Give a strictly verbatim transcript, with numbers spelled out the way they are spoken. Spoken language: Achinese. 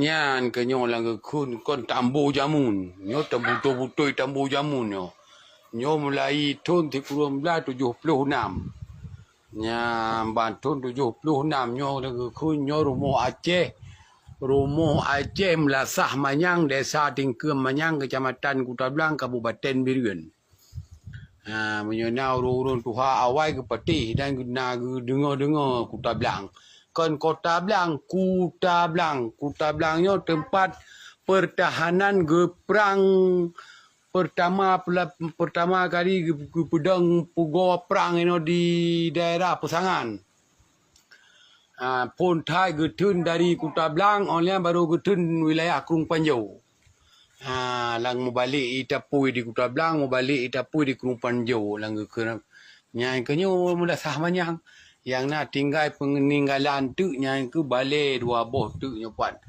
Nyan keuh nyoe nyang geukheun kon tambo jamun. Nyoe teubeutôi-beutôi tambo jamun nyoe. Nyoe mulai thon sikureueng blaih tujoh ploh nam. Nyan ban thon tujoh ploh nam nyoe nyang geukheun nyoe rumoh Aceh. Rumoh Aceh Meulasah Manyang, Desa Tingkeum Manyang, Keucamatan Kuta Blang, Kabupaten Bireuen. Ha, meunyoe na ureuëng-ureuëng tuha awai geupatéh dan na geudeungoe-deungoe Kuta Blang. Kon Kota Blang, Kuta Blang. Kuta Blang nyoe teumpat peurtahanan geuprang peurtama, peula-, peurtama kali geu-, geupeudong pugoe prang inoe di daerah Peusangan. Ha, phon that geutheun dari Kuta Blang, óh lheueh nyan barô geutheun wilayah Krueng Panjo. Ha, lam mubalek i tapui di Kuta Blang, mubalek i tapui di Krueng Panjo lam geukheun. Nyan keuh nyoe Meulasah Manyang. Nyang na tinggai peuninggalan teuk nyan keuh balée dua boh teuk nyoe pat.